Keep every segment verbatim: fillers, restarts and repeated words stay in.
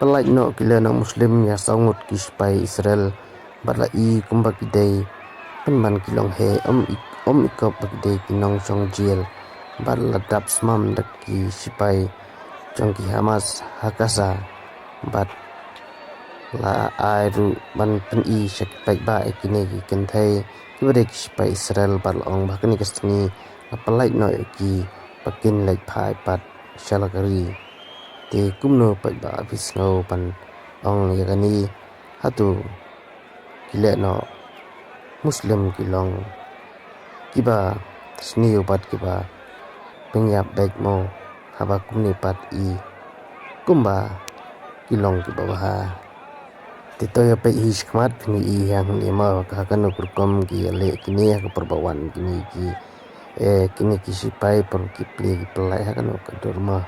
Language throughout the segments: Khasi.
pyllait noh ki lehnoh Muslim ïa saw ngut ki shipai Israel bad la i kumba ki dei pynban ki long he, ym i, ym i kop ba ki dei ki nongshong jail bad la dap smam da ki shipai jong ki Hamas ha Gaza bad la ai ruh ban pyni sha ki paidbah ïa kine ki kynthei kiba dei ki shipai Israel bad la ong ba ha kane ka sngi la pyllait noh ïa ki ba kin leit phai pat sha la ka ri. Te kumno paidbah phi sngew ban ong ïa kane? Hato ki lehnoh Muslim ki long kiba sniew bad kiba pynïap beit mo, haba kumne pat i kumba ki long kiba bha? Te to ïa peit hi shakhmat phin ïohi hangne mo ha kano ka rukom ki ïaleh kine ha ka por ba wan kine ki, eh, kine ki shipai por ki plie ki pyllait ha kano ka dur mo.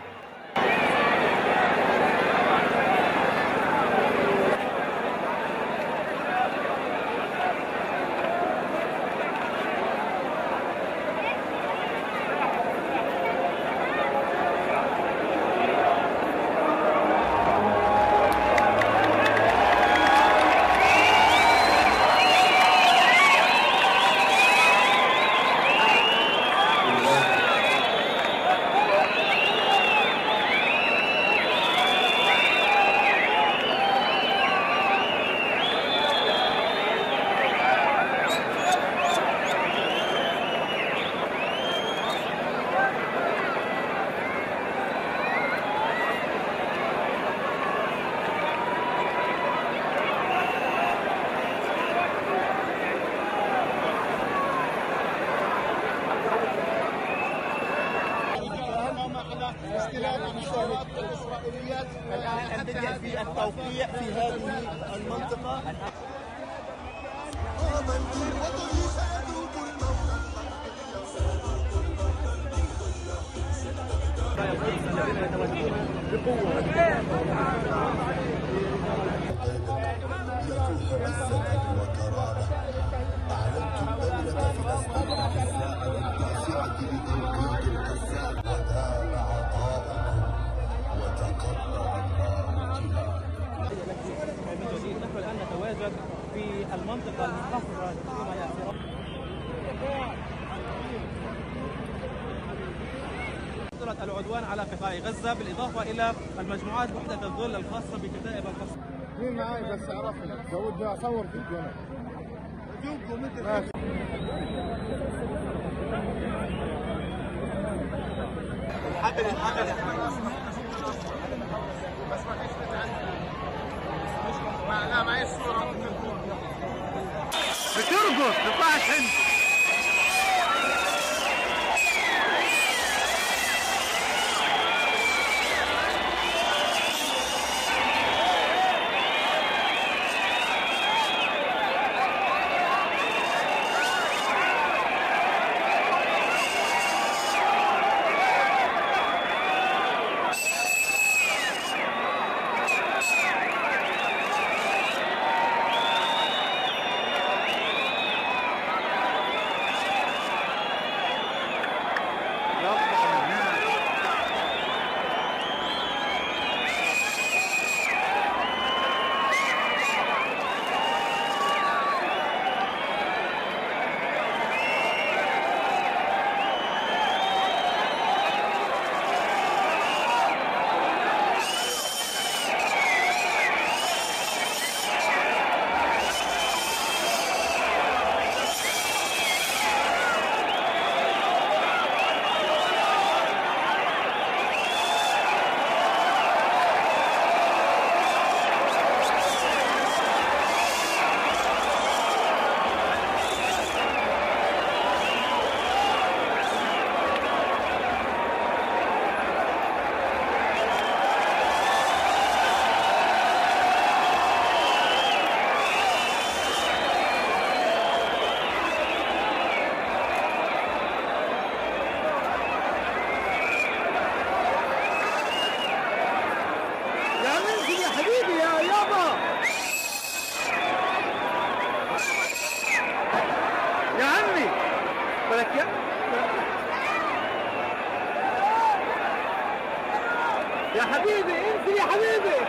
الآن بدأ في التوقيع في هذه المنطقة. نحن الآن نتواجد في المنطقة المحاصرة. العدوان على قطاع غزة، بالإضافة إلى المجموعات وحدة الظل الخاصة بكتائب القسام. مين معاي بس؟ عرفني، بدي أصور فيديو أنا. ماشي. بترقص، بتطلعش انت. يا منزل يا حبيبي يا يابا. يا عمي. ولك يا، يا حبيبي، انزل يا حبيبي.